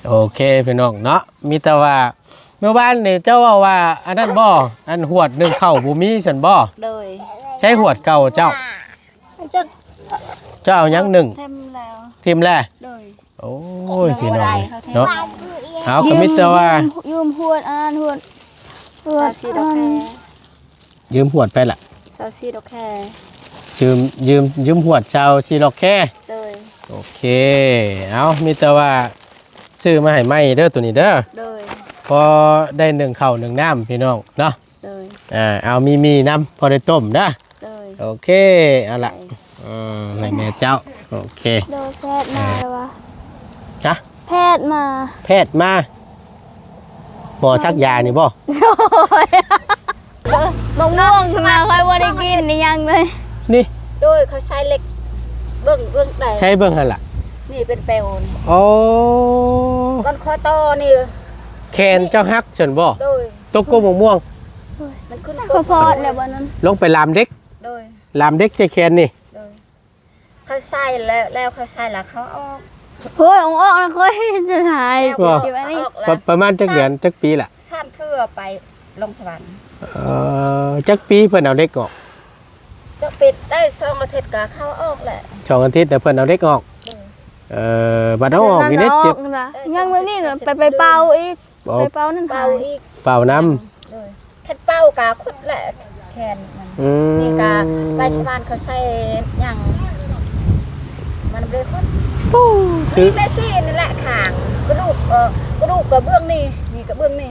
ໂອເຄພີ່ນ້ອງເນາະ ມີແຕ່ວ່າມື້ວານນີ້ເຈົ້າເວົ້າວ່າອັນນັ້ນບໍ່ ອັນຫວດໜຶ້ງເຂົ້າບໍ່ມີຊັ້ນບໍ່? ໂດຍ ໃຊ້ຫວດເກົ່າເຈົ້າ? ຈັກ ເຈົ້າເອົາຫຍັງໜຶ້ງ? ຖິ້ມແລ້ວ ຖິ້ມແລ້ວ? ໂດຍ ໂອ້ຍ ພີ່ນ້ອງເອີຍເນາະ ເຮົາກໍມີແຕ່ວ່າ ຢືມ ຢືມຫວດອັນນັ້ນ ຫວດ ຫວດ ຊາວສີ່ດອກແຄ ຢືມຫວດໄປລະ ຊາວສີ່ດອກແຄ ຢືມ ຢືມ ຢືມຫວດຊາວສີ່ດອກແຄ ໂດຍ ໂອເຄ ເອົາ ມີແຕ່ວ່າຊື້ມາໃຫ້ໃໝ່ເດີ ໂຕນີ້ເດີ ໂດຍ ພໍໄດ້ໜຶ້ງເຂົ້າໜຶ້ງນ້ຳພີ່ນ້ອງເນາະ ໂດຍ ອ່າ ເອົາມີໝີ່ນຳ ພໍໄດ້ຕົ້ມເດີ ໂດຍ ໂອເຄ ເອົາລະ ໂດຍ ອືມ ໃຫ້ແມ່ເຈົ້າ ໂອເຄ ໂດຍ ແພດມາແລ້ວວະ ຮະ? ແພດມາ ແພດມາ ໝໍສັກຢານີ້ບໍ່? ໂອ້ຍ ບັກມ່ວງນະ ຂ້ອຍບໍ່ໄດ້ກິນອີ່ຫຍັງເລີຍ ນີ້ ໂດຍ ເຂົາໃສ່ເຫຼັກ ເບິ່ງ ເບິ່ງໄດ້ ໃຊ້ເບິ່ງຫັ້ນລະ ນີ້ເປັນແປວນີ້ ໂອ້ ມັນຂໍ້ຕໍ່ນີ້ ແຂນເຈົ້າຫັກຊັ້ນບໍ່? ໂດຍ ຕົກກົກໝາກມ່ວງ ມັນຂຶ້ນ ຂອໂທດແລ້ວບໍ່ນັ້ນ ລົງໄປລາມເຫຼັກ ໂດຍ ລາມເຫຼັກໃສ່ແຂນນີ້ ໂດຍ ເຂົາໃສ່ແລ້ວ ແລ້ວເຂົາໃສ່ແລ້ວເຂົາອອກ ໂອ້ຍ ອອກ ອອກນະ ຂ້ອຍຈະຫາຍ ແລ້ວກໍ ເກັບອັນນີ້ ອອກແລ້ວ ປະ ປະມານຈັກເດືອນ ສາມ ຈັກປີລະ? ສາມເທື່ອໄປລົງສະຫວັນ ເອີ ຈັກປີເພິ່ນເອົາເຫຼັກອອກ? ຈັກປີ ໄດ້ສອງອາທິດກໍເຂົາອອກແຫຼະ ສອງອາທິດແລ້ວເພິ່ນເອົາເຫຼັກອອກ ໂດຍ ເອີ ບັດເອົາອອກນີ້ເດ້ ເຈັບ ຍັງແບບນີ້ນະ ໄປ ໄປເປົ່າອີກ ອໍ ໄປເປົ່ານັ້ນ ເປົ່າອີກ ເປົ່ານຳ ໂດຍ ຄັນເປົ່າກະຄົດແຫຼະແຂນມັນ ອືມ ນີ້ກະໄປສະຫວານເຂົາໃສ່ຫຍັງ ມັນບໍ່ໄດ້ຄົດ ໂອ້ ຄື ມີແຕ່ຊີ້ນີ້ແຫຼະ ຂ້າງກະດູກ ເອີ ກະດູກກະເບື້ອງນີ້ ນີ້ກະເບື້ອງນີ້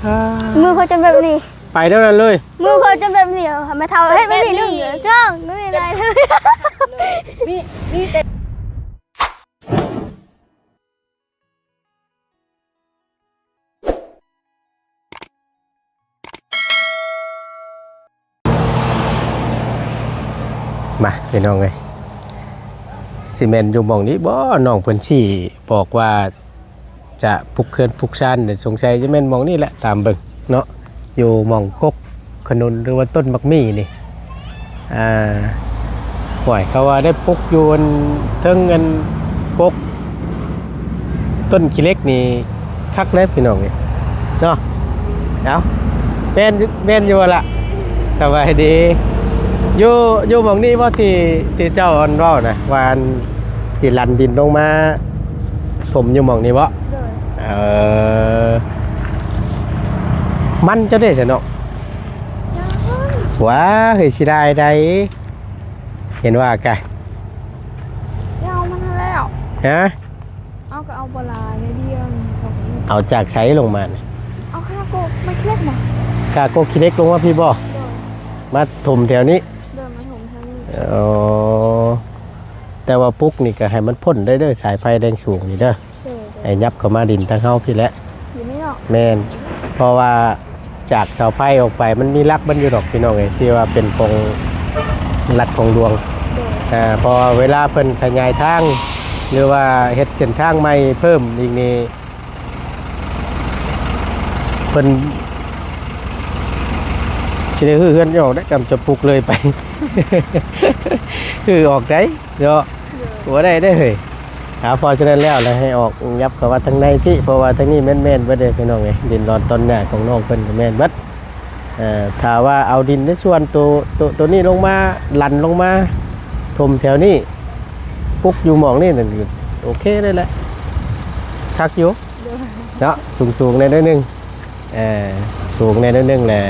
ອ່າ ມືເຂົາຈະແບບນີ້ ໄປແນວນັ້ນເລີຍ ມືເຂົາຈະແບບນີ້ ແມ່ເຖົ້າເຮັດແບບນີ້ ເຮັດແບບນີ້ ເຈີ ນີ້ໄດ້ເລີຍ ມີ ມີແຕ່ ມາພີ່ນ້ອງເອີຍ ຊິແມ່ນຢູ່ໝ່ອງນີ້ບໍ່ ນ້ອງເພິ່ນຊີ້ບອກວ່າຈະປຸກເຮືອນປຸກຊານ ສົງໄສຈະແມ່ນໝ່ອງນີ້ແຫຼະ ຕາມເບິ່ງເນາະ ຢູ່ໝ່ອງກົກຂະໜຸນ ຫຼືວ່າຕົ້ນໝາກໝີ່ນີ້ ອ່າ ຫ້ວຍ ເຂົາວ່າໄດ້ປຸກຢູ່ອັນເທິງອັນກົກ ຕົ້ນຂີ້ເຫຼັກນີ້ຄັກເລີຍພີ່ນ້ອງເອີຍເນາະ ເອົ້າ ແມ່ນ ແມ່ນຢູ່ບໍ່ລະ? ສະບາຍດີ ຢູ່ ຢູ່ໝ່ອງນີ້ບໍ່ທີ່ ທີ່ເຈົ້າອັນເວົ້ານະ ວ່າອັນຊິລັນດິນລົງມາຖົມຢູ່ໝ່ອງນີ້ບໍ່? ໂດຍ ເອີ ມັນເຈົ້າເດ້ຊະເນາະ ວ້າ ເຮີຍ ເສຍດາຍໃດ ເຫັນວ່າກະ ເອົາມັນຫັ້ນແລ້ວ ຮະ? ເອົາກໍເອົາບໍ່ຫຼາຍ ໜ້ອຍດຽວນີ້ ເອົາຈາກໃສລົງມານີ້? ເອົາຄາໂກະໄມ້ຂີ້ເຫຼັກນະ ຄາໂກະຂີ້ເຫຼັກລົງມາພີ້ບໍ່? ໂດຍ ມາຖົມແຖວນີ້ ໂດຍ ມາຖົມແຖວນີ້ ໂອ້ ແຕ່ວ່າປຸກນີ້ກໍໃຫ້ມັນພົ້ນໄດ້ເດີ ສາຍໄຟແຮງສູງນີ້ເດີ ໂດຍ ໃຫ້ຫຍັບເຂົ້າມາດິນທາງເຮົາພີ້ແຫຼະ ຢູ່ນີ້ເນາະ ແມ່ນ ເພາະວ່າ ຈາກເສົາໄຟອອກໄປ ມັນມີຫຼັກມັນຢູ່ດອກພີ່ນ້ອງເອີຍ ທີ່ວ່າເປັນຂອງລັດຂອງຫຼວງ ໂດຍ ອ່າ ເພາະວ່າເວລາເພິ່ນຂະຫຍາຍທາງ ຫຼືວ່າເຮັດເສັ້ນທາງໃໝ່ເພີ່ມອີກນີ້ ເພິ່ນຊິໄດ້ຮື້ເຮືອນອອກໄດ້ ກຳຈະປຸກເລີຍໄປ ຮື້ອອກໄດ້ເນາະ ໂດຍ ບໍ່ໄດ້ເດ້ເຮີ້ຍ ອ່າ ເພາະສະນັ້ນແລ້ວລະໃຫ້ອອກ ຫຍັບເຂົ້າມາທາງໃນພີ້ ເພາະວ່າທາງນີ້ແມ່ນໆເບິດເດ້ພີ່ນ້ອງເອີຍ ດິນດອນຕອນຫຍ້າຂອງນ້ອງເພິ່ນກໍແມ່ນເບິດ ເອີ ຖ້າວ່າເອົາດິນໃນສ່ວນໂຕ ໂຕ ໂຕນີ້ລົງມາ ລັນລົງມາຖົມແຖວນີ້ ປຸກຢູ່ໝ່ອງນີ້ນັ້ນ ໂອເຄເລີຍແຫຼະ ຄັກຢູ່ ໂດຍ ເນາະ ສູງໆແດ່ໜ້ອຍໜຶ່ງ ເອີ ສູງແດ່ໜ້ອຍໜຶ່ງແຫຼະ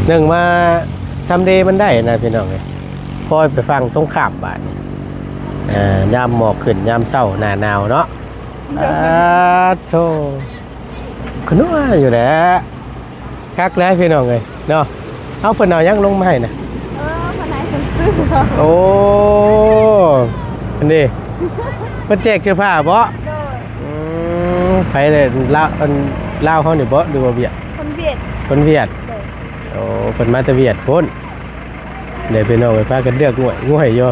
ໜຶ່ງມາທຳເລມັນໄດ້ນະພີ່ນ້ອງເອີຍ ຄ່ອຍໄປຝັ່ງຕົງຂ້າມບາດນີ້ ເອີ ຍາມໝອກຂຶ້ນຍາມເຊົ້າໜ້າໜາວເນາະ ໂດຍ ອາໂທ ຂະໜວຍຢູ່ແຫຼະ ຄັກຫຼາຍພີ່ນ້ອງເອີຍເນາະ ເອົາ ເພິ່ນເອົາຫຍັງລົງມາໃຫ້ນະ? ເອີ ເພິ່ນໃຫ້ເສື້ອ ໂອ້ ອັນນີ້ ເພິ່ນແຈກເສື້ອຜ້າບໍ? ໂດຍ ອືມ ໃຜເດ້? ລາວ ອັນ ລາວເຮົານີ້ບໍ ຫຼືວ່າຫວຽດ? ຄົນຫວຽດ ຄົນຫວຽດ ໂດຍ ໂອ້ ເພິ່ນມາແຕ່ຫວຽດພຸ້ນ ເດ້ພີ່ນ້ອງເອີຍ ພາກັນເລືອກງວຍ ງວຍຢູ່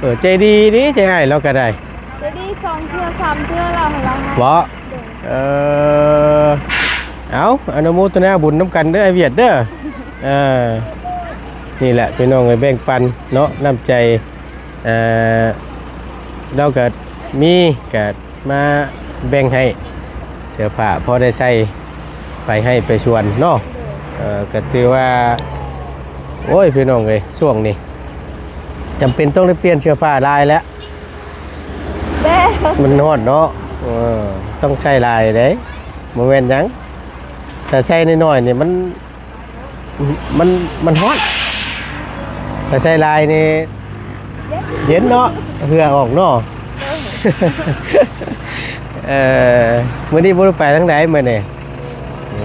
ເອີ ໃຈດີເດ້ ໃຈອ້າຍລາວກໍໄດ້ ໃຈດີ ສອງເທື່ອ ສາມເທື່ອ ລາວໃຫ້ລາວໃຫ້ ບໍ? ໂດຍ ເອີ ເອົາ ອະນຸໂມທະນາບຸນນຳກັນເດີ ອ້າຍຫວຽດເດີ ເອີ ນີ້ແຫຼະພີ່ນ້ອງເອີຍ ແບ່ງປັນເນາະ ນ້ຳໃຈ ເອີ ລາວກໍ ມີກະມາແບ່ງໃຫ້ ເສື້ອຜ້າພໍໄດ້ໃສ່ໄປໄຮ່ໄປສວນເນາະ. ເອີ ກະຖືວ່າ ໂອ້ຍ ພີ່ນ້ອງເອີຍ ຊ່ວງນີ້ຈຳເປັນຕ້ອງໄດ້ປ່ຽນເສື້ອຜ້າຫຼາຍແລ້ວ ແບ ມັນຮ້ອນເນາະ. ເອີ ຕ້ອງໃສ່ຫຼາຍເດ້ ບໍ່ແມ່ນຫຍັງ ຖ້າໃສ່ນ້ອຍໆນີ້ມັນ ມັນ ມັນຮ້ອນ ຖ້າໃສ່ຫຼາຍນີ້ເຢັນເນາະ ເຫື່ອອອກເນາະ. ເອີ ມື້ນີ້ບໍ່ໄດ້ໄປທາງໃດມື້ນີ້? ອື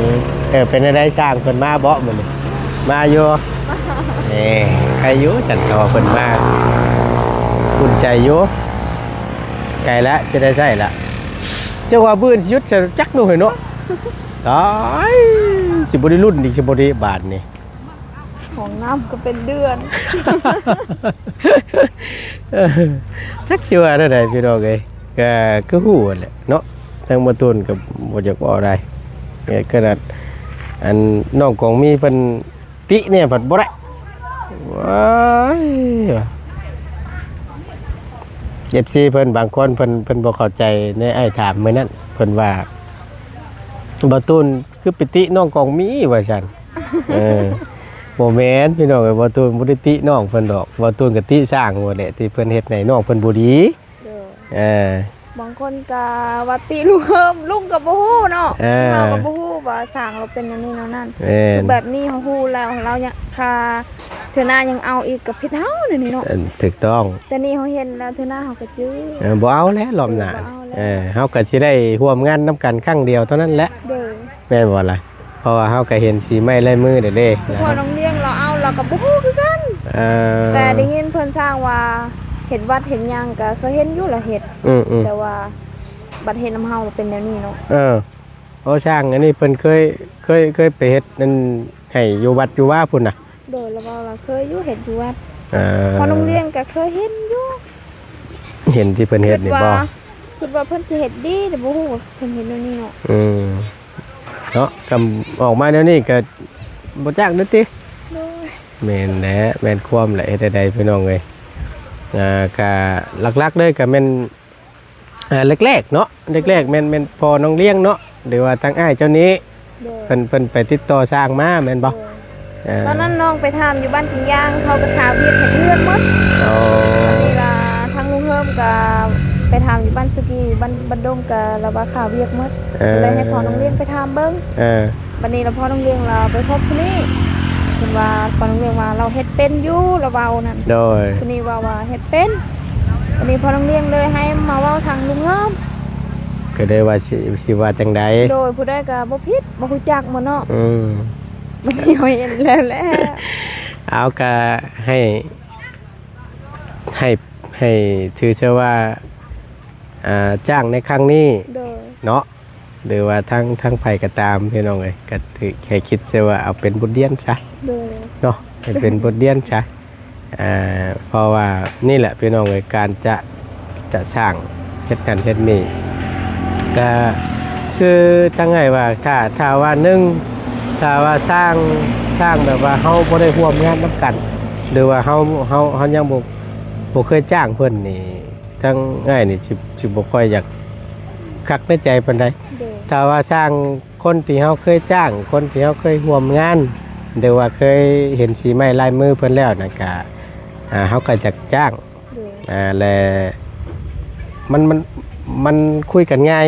ມ ເອີ ເປັນຈັ່ງໃດ ຊ່າງເພິ່ນມາບໍ່ມື້ນີ້? ມາຢູ່ ເອີ ໃຄຢູ່ ສັນເຂົາວ່າເພິ່ນມາ ອຸ່ນໃຈຢູ່ ໃກ້ລະ ຊິໄດ້ໃຊ້ລະ. ຈັກວ່າມື້ອື່ນຊິຢຸດໃສ່ຈັກໜ່ວຍເນາະ. ຕາຍ ຊິບໍ່ໄດ້ລຸ້ນອີກ ຊິບໍ່ໄດ້ບາດນີ້ ຫ້ອງນ້ຳກໍເປັນເດືອນ. ເອີ ຈັກຊິວ່າແນວໃດພີ່ນ້ອງເອີຍ ກໍຄືຮູ້ຫັ້ນແຫຼະເນາະ ທາງບໍ່ຕູນກໍບໍ່ຢາກເວົ້າໄດ້. ເອີ ຂະໜາດອັນນ້ອງກອງມີເພິ່ນຕິແດ່ພັດບໍ່ໄດ້ ໂອ້ຍ ເອັຟຊີເພິ່ນບາງຄົນເພິ່ນ ເພິ່ນບໍ່ເຂົ້າໃຈໃນອ້າຍຖາມມື້ນັ້ນ ເພິ່ນວ່າ ບ່າວຕູນຄືໄປຕິນ້ອງກອງມີວ່າຊັ້ນ. ເອີ ບໍ່ແມ່ນພີ່ນ້ອງເອີຍ ບ່າວຕູນບໍ່ໄດ້ຕິນ້ອງເພິ່ນດອກ ບ່າວຕູນກໍຕິຊ່າງຫັ້ນແຫຼະ ທີ່ເພິ່ນເຮັດໃຫ້ນ້ອງເພິ່ນບໍ່ດີ. ໂດຍ ເອີ ບາງຄົນກໍວ່າຕິລຸງເຮີມ ລຸງກໍບໍ່ຮູ້ເນາະ ເອີ ເຮົາກໍບໍ່ຮູ້ວ່າຊ່າງລາວເປັນແນວນີ້ແນວນັ້ນ. ແມ່ນ ຄືແບບນີ້ເຮົາຮູ້ແລ້ວ ລາວຍັງ ຖ້າເທື່ອໜ້າຍັງເອົາອີກກໍຜິດເຮົາແນວນີ້ເນາະ. ເອີ ຖືກຕ້ອງ ແຕ່ນີ້ເຮົາເຫັນແລ້ວ ເທື່ອໜ້າເຮົາກໍຈື່ ເອີ ບໍ່ເອົາແລ້ວລອບໜ້າ. ເອີ ບໍ່ເອົາແລ້ວ ເອີ ເຮົາກໍຊິໄດ້ຮ່ວມງານນຳກັນຄັ້ງດຽວເທົ່ານັ້ນແຫຼະ. ໂດຍ ແມ່ນບໍ່ລະ? ເພາະວ່າເຮົາກໍເຫັນສີໄມ້ລາຍມືແລ້ວເດ້. ພໍ່ນ້ອງລ້ຽງລາວເອົາ ລາວກໍບໍ່ຮູ້ຄືກັນ. ເອີ ແຕ່ໄດ້ຍິນເພິ່ນສ້າງວ່າເຮັດວັດເຮັດຫຍັງກໍເຄີຍເຫັນຢູ່ລາວເຮັດ. ອືມໆ ແຕ່ວ່າບັດເຮັດນຳເຮົາລະເປັນແນວນີ້ເນາະ. ເອີ ໂອ້ ຊ່າງອັນນີ້ເພິ່ນເຄີຍ ເຄີຍ ເຄີຍໄປເຮັດນັ້ນໃຫ້ຢູ່ວັດຢູ່ວາພຸ້ນນະ. ໂດຍ ລາວເວົ້າລາວເຄີຍຢູ່ເຮັດຢູ່ວັດ. ເອີ ພໍ່ນ້ອງລ້ຽງກໍເຄີຍເຫັນຢູ່ ເຫັນທີ່ເພິ່ນເຮັດນີ້ບໍ່? ຄິດວ່າ ຄິດວ່າເພິ່ນຊິເຮັດດີ ແຕ່ບໍ່ຮູ້ວ່າເພິ່ນເຮັດແນວນີ້ເນາະ. ອືມ ເນາະ ກຳ ອອກມາແນວນີ້ກໍບໍ່ຈັກເດ້ຕິ. ໂດຍ ແມ່ນແຫຼະ ແມ່ນຄວາມແຫຼະ ເຮັດໃດໆ ພີ່ນ້ອງເອີຍ. ອ່າ ກະຫຼັກໆເລີຍກະແມ່ນ ອ່າ ແລກໆເນາະ ແລກໆແມ່ນ ແມ່ນພໍ່ນ້ອງລ້ຽງເນາະ ຫຼືວ່າທາງອ້າຍເຈົ້ານີ້ ໂດຍ ເພິ່ນ ເພິ່ນໄປຕິດຕໍ່ຊ່າງມາແມ່ນບໍ່? ໂດຍ ເອີ ຕອນນັ້ນນ້ອງໄປຖາມຢູ່ບ້ານກິນຢາງ ເຂົາກໍຄາວຽກໃຫ້ເພື່ອນໝົດ. ອໍ ບາດນີ້ລະທາງລຸງເຮີມກໍໄປຖາມຢູ່ບ້ານສຸກີ ບ້ານ ບ້ານດົງ ກໍລະວ່າຄາວຽກໝົດ. ເອີ ກໍເລີຍໃຫ້ພໍ່ນ້ອງລ້ຽງໄປຖາມເບິ່ງ. ເອີ ບາດນີ້ລະພໍ່ນ້ອງລ້ຽງລາວໄປພົບຜູ້ນີ້ ເພິ່ນວ່າ ພໍ່ນ້ອງລ້ຽງວ່າລາວເຮັດເປັນຢູ່ ລາວເວົ້ານັ້ນ. ໂດຍ ຜູ້ນີ້ເວົ້າວ່າເຮັດເປັນ. ບາດນີ້ພໍ່ນ້ອງລ້ຽງເລີຍໃຫ້ມາເວົ້າທາງລຸງເຮີມ ກໍເລີຍວ່າຊິ ຊິວ່າຈັ່ງໃດ? ໂດຍ ຜູ້ໃດກໍບໍ່ຜິດ ບໍ່ຮູ້ຈັກໝົດເນາະ. ອືມ ບາດນີ້ເຮົາເຫັນແລ້ວແຫຼະ. ເອົາ ກໍໃຫ້ ໃຫ້ ໃຫ້ຖືເສວ່າ ອ່າ ຈ້າງໃນຄັ້ງນີ້ ໂດຍ ເນາະ ຫຼືວ່າທາງ ທາງໃຜກໍຕາມ ພີ່ນ້ອງເອີຍ ກໍຖືໃຫ້ຄິດຊະວ່າເອົາເປັນບົດຮຽນຊະ ໂດຍ ເນາະ ໃຫ້ເປັນບົດຮຽນຊະ. ອ່າ ເພາະວ່ານີ້ແຫຼະ ພີ່ນ້ອງເອີຍ ການຈະ ຈະສ້າງເຮັດນັ້ນເຮັດນີ້ ກໍຄືທາງອ້າຍວ່າ ຖ້າ ຖ້າວ່າໜຶ່ງ ຖ້າວ່າສ້າງ ສ້າງແບບວ່າເຮົາບໍ່ໄດ້ຮ່ວມງານນຳກັນ ຫຼືວ່າເຮົາ ເຮົາ ເຮົາຍັງບໍ່ ບໍ່ເຄີຍຈ້າງເພິ່ນນີ້ ທາງອ້າຍນີ້ຊິ ຊິບໍ່ຄ່ອຍຢາກຄັກໃນໃຈປານໃດ. ໂດຍ ຖ້າວ່າສ້າງຄົນທີ່ເຮົາເຄີຍຈ້າງ ຄົນທີ່ເຮົາເຄີຍຮ່ວມງານ ຫຼືວ່າເຄີຍເຫັນສີໄມ້ລາຍມືເພິ່ນແລ້ວນະ ກະ ອ່າ ເຮົາກໍຢາກຈ້າງ. ໂດຍ ອ່າ ແລະ ມັນ ມັນ ມັນຄຸຍກັນງ່າຍ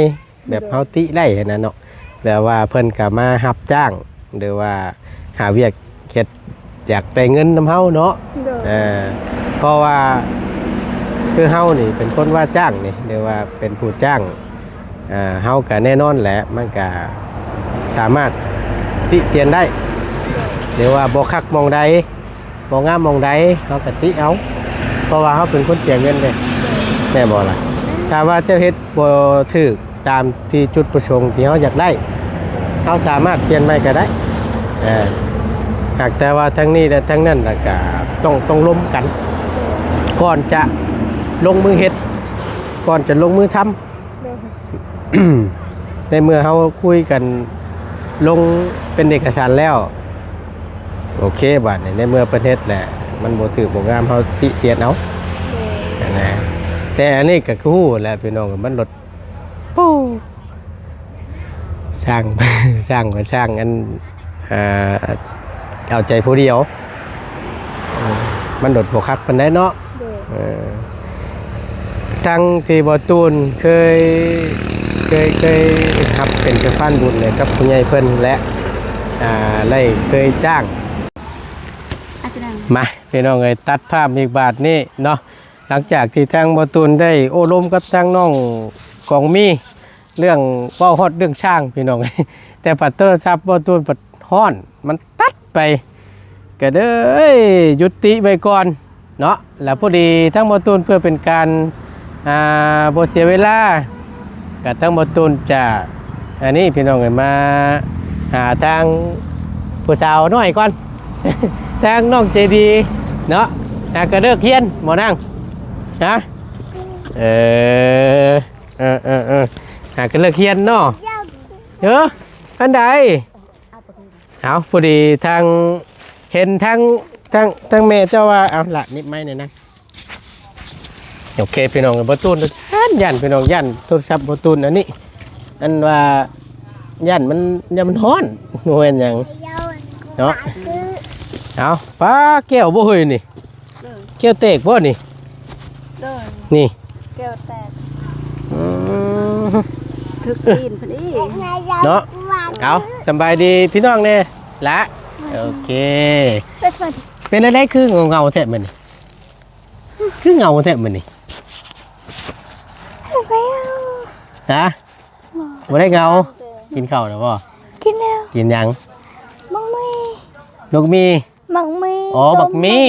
ແບບ ໂດຍ ເຮົາຕິໄດ້ຫັ້ນນະເນາະ ແບບວ່າເພິ່ນກໍມາຮັບຈ້າງ ຫຼືວ່າຫາວຽກເຮັດ ຢາກໄດ້ເງິນນຳເຮົາເນາະ. ໂດຍ ເອີ ເພາະວ່າຄືເຮົານີ້ເປັນຄົນວ່າຈ້າງນີ້ ຫຼືວ່າເປັນຜູ້ຈ້າງ ເຮົາກໍແນ່ນອນແຫຼະ ມັນກໍສາມາດຕິຕຽນໄດ້ ໂດຍ ຫຼືວ່າບໍ່ຄັກໝ່ອງໃດ ບໍ່ງາມໝ່ອງໃດ ເຮົາກໍຕິເອົາ ເພາະວ່າເຮົາເປັນຄົນເສຍເງິນເດ້ ໂດຍ ແມ່ນບໍ່ລະ? ຖ້າວ່າເຈົ້າເຮັດບໍ່ຖືກ ຕາມທີ່ຈຸດປະສົງທີ່ເຮົາຢາກໄດ້ ເຮົາສາມາດປ່ຽນໃໝ່ກໍໄດ້. ເອີ ຫາກແຕ່ວ່າທັງນີ້ແລະທັງນັ້ນລະກະຕ້ອງ ຕ້ອງລົມກັນ ກ່ອນຈະລົງມືເຮັດ ກ່ອນຈະລົງມືທຳ. ໂດຍ ໃນເມື່ອເຮົາຄຸຍກັນລົງເປັນເອກະສານແລ້ວ ໂອເຄ ບາດນີ້ໃນເມື່ອເພິ່ນເຮັດແຫຼະ ມັນບໍ່ຖືກບໍ່ງາມ ເຮົາຕິຕຽນເອົາ ໂດຍ ຫັ້ນນະ. ຕ່ອັນນີ້ກໍຄືຮູ້ແຫຼະພີ່ນ້ອງ ມັນລົດ ໂອ້ ຊ່າງ ຊ່າງກໍຊ່າງ ອັນ ອ່າ ເອົາໃຈຜູ້ດຽວ ມັນລົດບໍ່ຄັກປານໃດເນາະ. ໂດຍ ເອີ ທັງທີ່ບໍ່ຕູນເຄີຍ ເຄີຍ ເຄີຍຮັບເປັນສະພານບຸນໃຫ້ກັບຜູ້ໃຫຍ່ເພິ່ນ ແລະ ອ່າ ໄດ້ເຄີຍຈ້າງ ອາດຈະນັ້ນ ມາ ພີ່ນ້ອງເອີຍ ຕັດພາບອີກບາດນີ້ເນາະ. ຫຼັງຈາກທີ່ທາງບໍ່ຕູນໄດ້ໂອ້ລົມກັບທາງນ້ອງກອງມີ ເລື່ອງ ເວົ້າຮອດເລື່ອງຊ້າງພີ່ນ້ອງ ແຕ່ພັດໂທລະສັບບໍ່ຕູນພັດຮ້ອນ ມັນຕັດໄປ ກໍເລີຍຢຸດຕິໄວ້ກ່ອນເນາະ. ແລ້ວພໍດີທາງບໍ່ຕູນ ເພື່ອເປັນການ ອ່າ ບໍ່ເສຍເວລາ ກໍທາງບໍ່ຕູນຈະ ອັນນີ້ພີ່ນ້ອງເອີຍ ມາຫາທາງຜູ້ສາວນ້ອຍກ່ອນ ທາງນ້ອງໃຈດີເນາະ ຫາກໍເລີກຮຽນບໍ່ນາງ ຮະ? ເອີ ເອີ ເອີ ເອີ ຫາກໍເລີກຮຽນເນາະ. ເອີ ອັນໃດ? ເອົາ ພໍດີທາງ ເຫັນທາງ ທາງ ທາງແມ່ເຈົ້າວ່າ ເອົາລະ ໜິບໄມ້ແດ່ນະ. ໂອເຄ ພີ່ນ້ອງ ບໍ່ຕູນຢ້ານ ຢ້ານ ພີ່ນ້ອງ ຢ້ານໂທລະສັບບໍ່ຕູນອັນນີ້ ອັນວ່າຢ້ານມັນ ຢ້ານມັນຮ້ອນ ບໍ່ແມ່ນຫຍັງເນາະ. ເອົາ ປາແກ້ວບໍ່ເຮີ້ຍນີ້? ໂດຍ ແກ້ວແຕກບໍ່ນີ້? ໂດຍ ນີ້ ແກ້ວແຕກ ອືມ ຖືກຕີນເພິ່ນອີກເນາະ. ເອົາ ສະບາຍດີພີ່ນ້ອງແດ່ລະ. ໂອເຄ ເປັນແນວໃດຄືເຫງົາໆແທ້ມື້ນີ້? ຄືເຫງົາແທ້ມື້ນີ້? ຮະ? ບໍ່ໄດ້ເຫງົາ. ກິນເຂົ້າແລ້ວບໍ່? ກິນແລ້ວ. ກິນຫຍັງ? ບັກໝີ່. ບັກໝີ່? ບັກໝີ່. ອໍ ບັກໝີ່.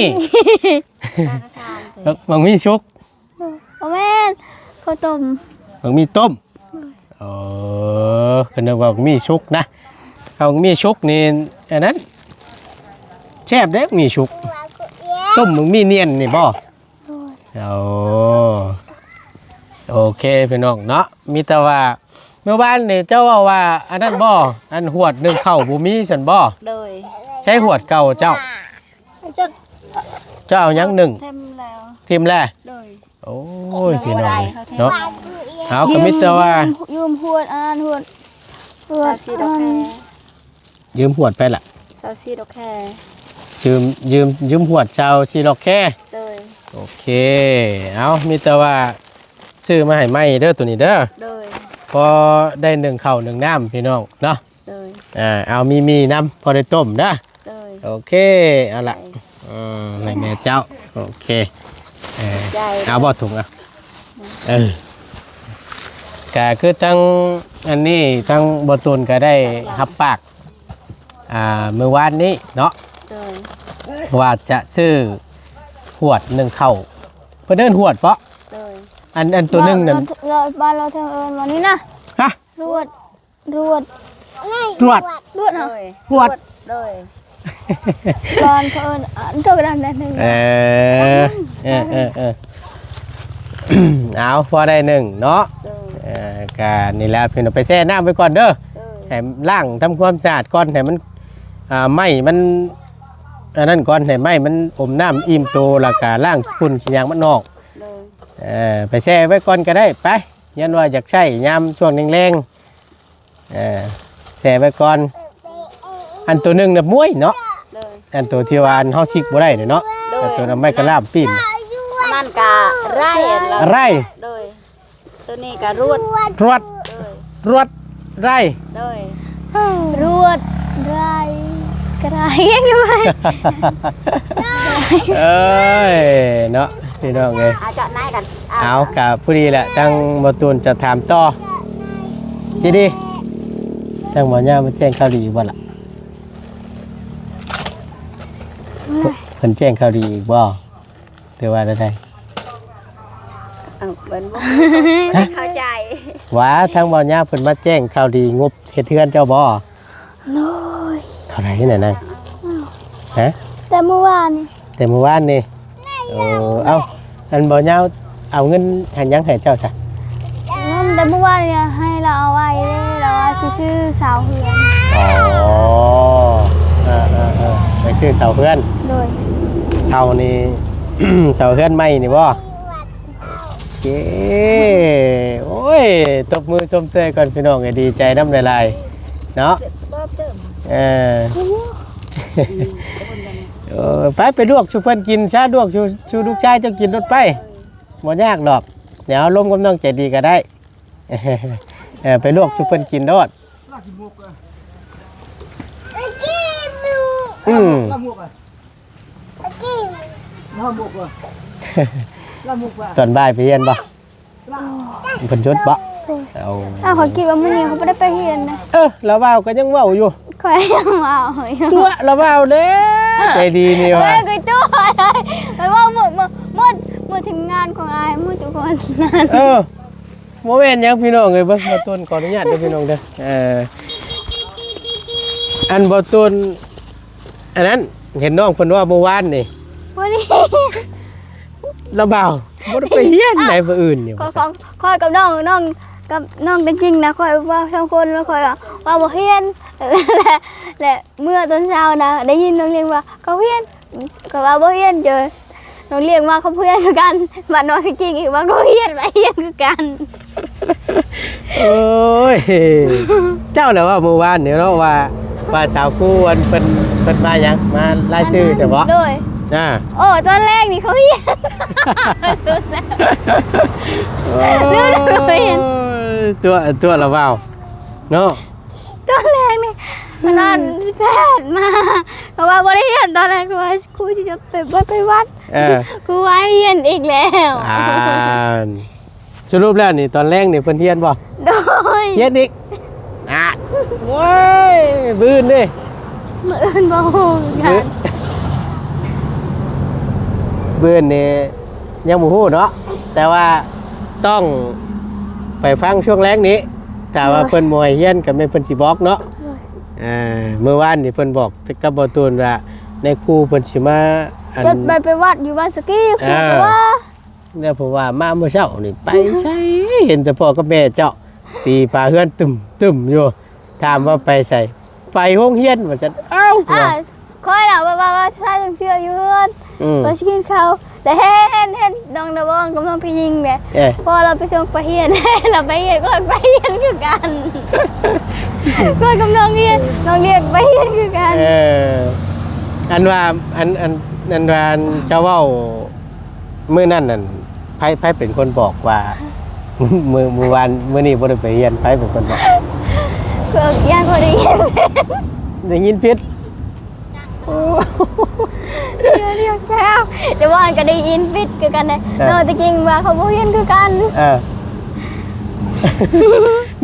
ບັກໝີ່ສຸກ. ບໍ່ແມ່ນ ເຂົ້າຕົ້ມ. ບັກໝີ່ຕົ້ມ. ໂອ້ ເພິ່ນນຶກວ່າບັກໝີ່ສຸກນະ. ເຂົ້າບັກໝີ່ສຸກນີ້ ອັນນັ້ນ ແຊບເດ້ບັກໝີ່ສຸກ. ຕົ້ມບັກໝີ່ນຽນນີ້ບໍ່? ໂອ້ ໂອເຄພີ່ນ້ອງເນາະ. ມີແຕ່ວ່າມື້ວານນີ້ເຈົ້າເວົ້າວ່າ ອັນນັ້ນບໍ່? ອັນຫວດໜຶ້ງເຂົ້າບໍ່ມີຊັ້ນບໍ່? ໂດຍ ໃຊ້ຫວດເກົ່າເຈົ້າ. ເຈົ້າ ເຈົ້າເອົາຫຍັງໜຶ້ງ? ຖິ້ມແລ້ວ. ຖິ້ມແລ້ວ? ໂດຍ. ໂອ້ຍ ພີ່ນ້ອງເນາະ ເຮົາກໍມີແຕ່ວ່າ ຢືມ ຢືມຫວດ ອັນນັ້ນຫວດ ຫວດ ຊາວສີ່ດອກແຄ ອັນນັ້ນ ຢືມຫວດໄປລະ ຊາວສີ່ດອກແຄ ຢືມ ຢືມ ຢືມຫວດຊາວສີ່ດອກແຄ. ໂດຍ. ໂອເຄ ເອົາ ມີແຕ່ວ່າຊື້ມາໃຫ້ໃໝ່ເດີ ໂຕນີ້ເດີ. ໂດຍ. ພໍໄດ້ໜຶ້ງເຂົ້າໜຶ້ງນ້ຳພີ່ນ້ອງເນາະ. ໂດຍ. ອ່າ ເອົາມີໝີ່ນຳ ພໍໄດ້ຕົ້ມເດີ. ໂດຍ. ໂອເຄ ເອົາລະ ໃຫ້ແມ່ເຈົ້າ. ໂອເຄ ເອົາບໍ່ຖົງ ເອົາ ເອີ ກະຄືທັງອັນນີ້ ທັງບໍ່ຕູນກະໄດ້ຮັບປາກ ອ່າ ມື້ວານນີ້ເນາະ. ໂດຍ. ວ່າຈະຊື້ຫວດໜຶ້ງເຂົ້າ ເພິ່ນເອີ້ນຫວດເປາະ? ໂດຍ. ອັນ ອັນໂຕໜຶ່ງນັ້ນ ລາວ ລາວ ບ້ານລາວເທິງເອີ້ນວ່ານີ້ນະ. ຮະ? ຫວດ. ລວດ ລວດ ລວດເນາະ ໂດຍ ຫວດ ໂດຍ ກ່ອນເພິ່ນ ອັນໂຕກະດານແດນໜຶ່ງ. ເອີ ເອີ ເອີ ເອີ ເອົາ ພໍໄດ້ໜຶ້ງເນາະ. ໂດຍ. ເອີ ກະນີ້ແຫຼະພີ່ນ້ອງ ໄປແຊ່ນ້ຳໄວ້ກ່ອນເດີ. ໂດຍ. ໃຫ້ລ້າງທຳຄວາມສະອາດກ່ອນ ໃຫ້ມັນ ອ່າ ໄມ້ມັນ ອັນນັ້ນກ່ອນ ໃຫ້ໄມ້ມັນອົມນ້ຳອີ່ມໂຕ ແລ້ວກະລ້າງຂີ້ຝຸ່ນຂີ້ຫຍັງມັນອອກ. ໂດຍ. ເອີ ໄປແຊ່ໄວ້ກ່ອນກະໄດ້ ໄປ ຢ້ານວ່າຢາກໃຊ້ຍາມຊ່ວງແລງໆ. ເອີ ແຊ່ໄວ້ກ່ອນ. ອັນໂຕໜຶ່ງນະ ມວຍເນາະ. ໂດຍ. ອັນໂຕທີ່ວ່າອັນເຮົາຊິກບໍ່ໄດ້ເນາະ. ໂດຍ. ອັນໂຕນະ ໄມ້ກະລາມປີນ ອັນນັ້ນກະໄຣ ໄຣ. ໂດຍ. ໂຕນີ້ກະລວດ ລວດ. ໂດຍ. ລວດ ໄຣ. ໂດຍ. ລວດ ໄຣ ກະໄຣ ຍັງຢູ່. ເອີຍ ເນາະ ພີ່ນ້ອງເອີຍ ເອົາ ເຈາະໃນກັນ ເອົາ ກະພໍດີແຫຼະ ທາງບໍ່ຕູນຈະຖາມຕໍ່. ຈີດີ ທາງບໍ່ຍາມາແຈ້ງຂ່າວດີອີກບໍ່ລະ? ເພິ່ນແຈ້ງຂ່າວດີອີກບໍ່ ຫຼືວ່າແນວໃດ? ເອົາ ເພິ່ນບໍ່ ບໍ່ໄດ້ເຂົ້າໃຈ ວ່າທາງບໍ່ຍາເພິ່ນມາແຈ້ງຂ່າວດີງົບເຮັດເຮືອນເຈົ້າບໍ່? ໂອ້ຍ ເທົ່າໃດນະນາງ? ຮະ? ແຕ່ມື້ວານນີ້ ແຕ່ມື້ວານນີ້. ເອີ ເອົ້າ ອັນບໍ່ຍາວເອົາເງິນໃຫ້ຫຍັງໃຫ້ເຈົ້າຊະ? ເງິນແຕ່ມື້ວານນີ້ໃຫ້ລາວເອົາໄວ້ເດ້ ລາວວ່າຊິຊື້ເສົາເຮືອນ. ອໍ ເອີໆໆ ໄປຊື້ເສົາເຮືອນ. ໂດຍ. ເສົານີ້ ເສົາເຮືອນໃໝ່ນີ້ບໍ່? ເຢ້ ໂອ້ຍ ຕົບມືຊົມເຊີຍກ່ອນພີ່ນ້ອງ ດີໃຈນຳຫຼາຍໆເນາະ. ເອີ ເອີ ໄປ ໄປລວກສູ່ເພິ່ນກິນຊະ ລວກສູ່ ສູ່ລູກຊາຍເຈົ້າກິນໂລດໄປ. ບໍ່ຍາກດອກ ດຽວເຮົາລົມກັບນ້ອງໃຈດີກໍໄດ້. ເອີ ໄປລວກສູ່ເພິ່ນກິນໂລດ. ອືມ ລາວໝວກອະ ລາວໝວກອະ ລາວໝວກອະ ຕອນບ່າຍໄປຮຽນບໍ່? ລາວ ເພິ່ນຢຸດບໍ່? ໂອ້ ອ້າວ ຂ້ອຍຄິດວ່າມື້ນີ້ເຂົາບໍ່ໄດ້ໄປຮຽນນະ. ເອີ ລາວບ່າວກໍຍັງເວົ້າຢູ່ ຂ້ອຍຍັງເວົ້າຢູ່ ຕົວະລາວບ່າວເດ້ ໃຈດີນີ້ວ່າ ເອີ ຂ້ອຍຕົວະໄດ້ ຂ້ອຍເວົ້າໝົດ ໝົດ ໝົດ ໝົດທີມງານຂອງອ້າຍ ໝົດທຸກຄົນ. ເອີ ບໍ່ແມ່ນຫຍັງພີ່ນ້ອງເອີຍ. ເບິ່ງ ບ່າວຕູນຂໍອະນຸຍາດເດີພີ່ນ້ອງເດີ. ເອີ ອັນບ່າວຕູນ ອັນນັ້ນ ເຫັນນ້ອງເພິ່ນເວົ້າມື້ວານນີ້ ບໍ່ໄດ້ ລາວບ່າວບໍ່ໄດ້ໄປຮຽນໃດມື້ອື່ນນີ້. ຂ້ອຍ ຂ້ອຍກັບນ້ອງ ນ້ອງ ກັບນ້ອງກັນຈິງນະ ຂ້ອຍເວົ້າສອງຄົນ ແລ້ວຂ້ອຍວ່າ ວ່າບໍ່ຮຽນ ແລະ ແລະ ເມື່ອຕອນເຊົ້ານະ ໄດ້ຍິນນ້ອງລຽງວ່າ ເຂົາຮຽນ ຂ້ອຍວ່າບໍ່ຮຽນເດີ້ ນ້ອງລຽງວ່າເຂົາເພື່ອນຄືກັນ ບາດນ້ອງສະກິງອີກວ່າເຂົາຮຽນ ວ່າຮຽນຄືກັນ. ໂອ້ຍ ເຈົ້າລະເວົ້າມື້ວານນີ້ເນາະວ່າ ວ່າສາວຄູອັນເພິ່ນ ເພິ່ນມາຫຍັງ ມາລາຍຊື່ໃຊ່ບໍ່? ໂດຍ ອ່າ ໂອ້ ຕອນແລກນີ້ເຂົາຮຽນ ໂອ້ຍ ຕົວະ ຕົວະລະເວົ້າເນາະ. ຕອນແລກນີ້ ອັນນັ້ນ ແພດມາ ເພາະວ່າບໍ່ໄດ້ຮຽນ ຕອນແລກ ຄືວ່າຄູຊິຈະໄປ ໄປວັດ ເອີ ຄູວ່າຮຽນອີກແລ້ວ. ອ່າ ສະຫຼຸບແລ້ວນີ້ ຕອນແລງນີ້ເພິ່ນຮຽນບໍ່? ໂດຍ ຮຽນອີກ. ອ່າ ໂອ້ຍ ມື້ອື່ນເດ້ ມື້ອື່ນບໍ່ຮູ້ຄືກັນ ມື້ອື່ນນີ້ຍັງບໍ່ຮູ້ເນາະ ແຕ່ວ່າຕ້ອງໄປຟັງຊ່ວງແລງນີ້. ຖ້າວ່າເພິ່ນບໍ່ໃຫ້ຮຽນກໍແມ່ນເພິ່ນຊິບອກເນາະ. ໂດຍ ເອີ ມື້ວານນີ້ເພິ່ນບອກກັບບ່າວຕູນວ່າ ນາຍຄູເພິ່ນຊິມາ ອັນ ຈົດໄປ ໄປວັດຢູ່ບ້ານສະກີ ເອີ ຄູກໍວ່າ ແລ້ວເພິ່ນວ່າມາມື້ເຊົ້ານີ້ໄປໃສ ເຫັນແຕ່ພໍ່ກັບແມ່ເຈົ້າຕີຝາເຮືອນຕຶ້ມໆຢູ່. ຖາມວ່າໄປໃສ? ໄປໂຮງຮຽນວ່າຊັ້ນ. ເອົ້າ ຂ້ອຍລະວ່າ ວ່າ ວ່າຖ້າເທື່ອຢູ່ເຮືອນ ອືມ ວ່າຊິກິນເຂົ້າ ແລ້ວເຫັນ ເຫັນນ້ອງນະວອງກັບນ້ອງພີ່ຍິງແບບ ເອີ ພໍ່ລາວໄປສົ່ງໄປຮຽນ ລາວໄປຮຽນ ຂ້ອຍໄປຮຽນຄືກັນ ຂ້ອຍກັບນ້ອງຮຽນ ນ້ອງລຽງໄປຮຽນຄືກັນ. ເອີ ອັນວ່າ ອັນ ອັນ ອັນວ່າເຈົ້າເວົ້າ ມື້ນັ້ນນັ້ນ ໃຜ ໃຜເປັນຄົນບອກວ່າ ມື້ ມື້ວານ ມື້ນີ້ບໍ່ໄດ້ໄປຮຽນ? ໃຜເປັນຄົນບອກ? ກໍຢ້ານບໍ່ໄດ້ຍິນ ໄດ້ຍິນຜິດ. ໂອ້ ດຽວ ດຽວ ແລ້ວ ແຕ່ວ່າກໍໄດ້ຍິນຜິດຄືກັນເດ້. ເອີ ເນາະ ແຕ່ຈິງວ່າເຂົາບໍ່ຮຽນຄືກັນ. ເອີ